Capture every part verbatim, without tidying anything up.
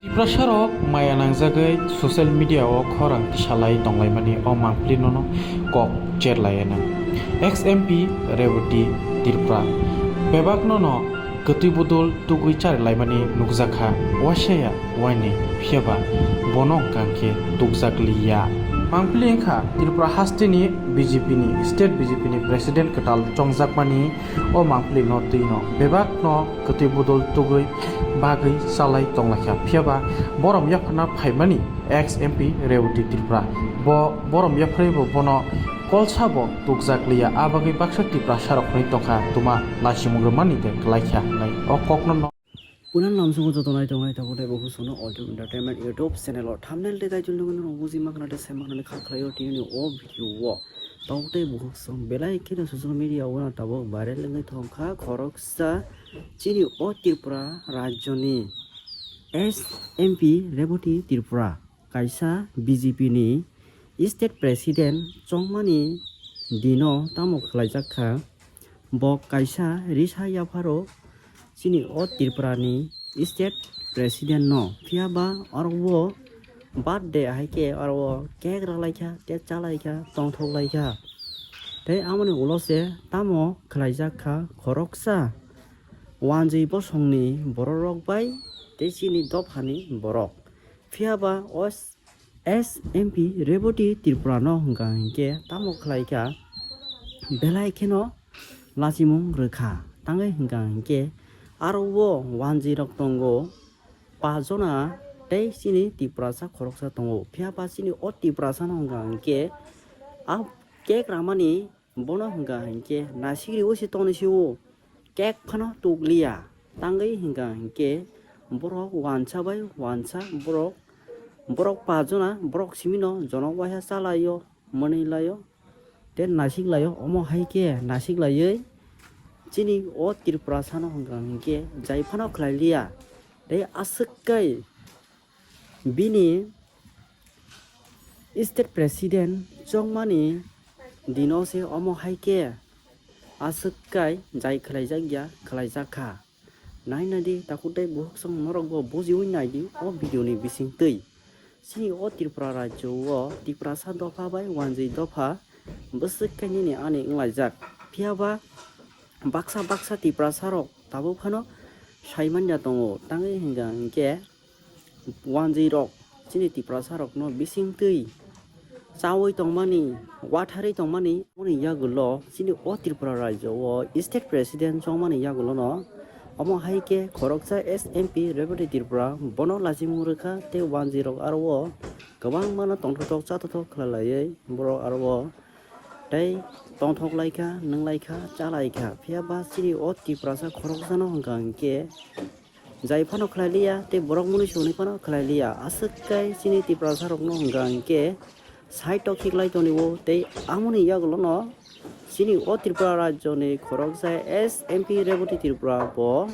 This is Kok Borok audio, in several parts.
Tiprasarok maya nangjagwi social media o khorang tisalai tonglaimani o mangpili nono kok cherlai anw. Ex M P Reboti Tripura bebak nono kwtwi budul tugwi charilaimani nukjakha, waisaya waini phiyaba bono hwnkha hwnkhe tukjakliya. Mangpili wngkha Tripura hasteni B J P ni state B J P ni president kwtal chongjakmani o mangpili no twi no bebak no kwtwi budul tugwi bagwi chalai tonglaikha, phiyaba borom yapharna phaimani ex M P Reboti Tripura bo borom yapharwi bo bono kolsa bo tukjakliya, a bagwi baksa Tiprasarok hwnwi tongkha tuma lachimung rwmani de kwlaikha hwnwi o kokno no. Punan lamsongo joto nai tongnai tabuk tei bukhuk sono Audio Entertainment YouTube channel o thumbnail tei title nugwi norok buji makhna tei sai makhna ni kha khlaio tini o video o. Tabuk tei bukhuk song belai kheno social media o no tabuk viral wngwi thongkha khoroksa chini o Tripura rajyoni S M P Reboti Tripura kaisa B J P ni state president chongmani dino tamo khlaijak kha. Bo kaisa risa yapharo chini o Tripura ni state president no, phiyaba oro o birthday hai khe oro o cake rwlaikha tei chalaikha tongthoklaikha. Tei amoni ulo se tamo khlaijak kha khoroksa wanjwi bosongni bororok bai tei chini dophani borok. Phiyaba o S M P Reboti Tripura no hwnkha hinkhe tamo khlaikha belai kheno lachimung rwkha. Tangwi hwnkha hinkhe aro o wanjwi rok tongo pas jona tei chini Tiprasa khoroksa tongo. Phiyaba chini o Tiprasa no hwnkha hinkhe a cake ramani bono hwnkha hinkhe naisik riwi se tongni se o cake phano tukliya. Tangwi hwnkha hinkhe borok wansa bai wansa borok, borok pas jona borok simi no jonok waisa chalaio, mwnwi laio tei naisik laio. Omo hai khe naisik laiwi chini o Tripura sano hwnkha hinkhe jai phano khlai liya tei aswk kai bini state president chongmani dino se omo hai khe aswk kai jai khlaijak ya, khlaijak kha. Nai nai di, takhuk tei bukhuk song norok bo bujiwi nai di o video ni bising twi. Chini o Tripura rajyo o Tiprasa dopha bai wanjwi dopha bwswk khe nini ani wnglaijak. Phiya ba baksa baksa Tiprasa rok tabuk phano sai manya tongo. Tangwi hwnkha hinkhe wanjwi rok chini Tiprasa rokno bising twi chawi tongmani, watharwi tongmani, aboni yagulo chini o Tripura rajyo o state president chongmani yagulono omo hai khe khoroksa S M P Reboti Tripura bono lachimung rwkha tei wanjwi rok aro o kwbangmano tongthotok chathotok khlai laiwi borok aro o tei tongthok laikha, nwng laikha, cha laikha. Phiya ba chini o Tiprasa khoroksano hwnkha hinkhe jai phano khlai liya tei borok mwnwi se hwnwi phano khlai liya. Aswk kai chini Tiprasa rokno hwnkha hinkhe side o khiklai tonio tei amoni yagulono chini o Tripura rajyoni khoroksa S M P Reboti Tripura bo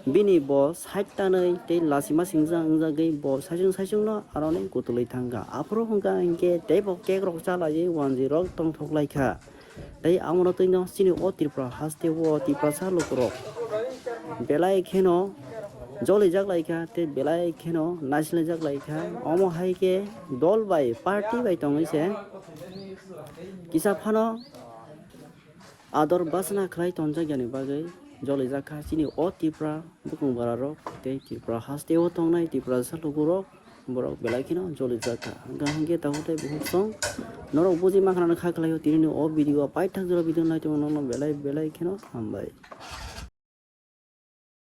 bini bo side tanwi tei lachima singja wngjagwi bo saichung saichungno aroni kutulwi thangkha. Aphuru hwnkha hinkhe teibo cake rok chalaiwi wanjwi rok tongthok laikha. Tei amo no twi no chini o Tripura haste o Tiprasa lukurok belai kheno jolijak laikha tei belai kheno naisilaijak laikha. Omo hai khe dol bai party bai tongwi se kisa phano ador bachana khlai tonjak yani bagwi jolijak kha chini o Tripura bukung bara rok tei Tripura haste o tongnai Tiprasa lukurok. Borok belai kheno jolijak kha. Hwnkha hinkhe tabuk tei bukhuk song norok buji mankha nang kha khlaio tini o video o paithak jora video naitongma nokno belai belai kheno hambai.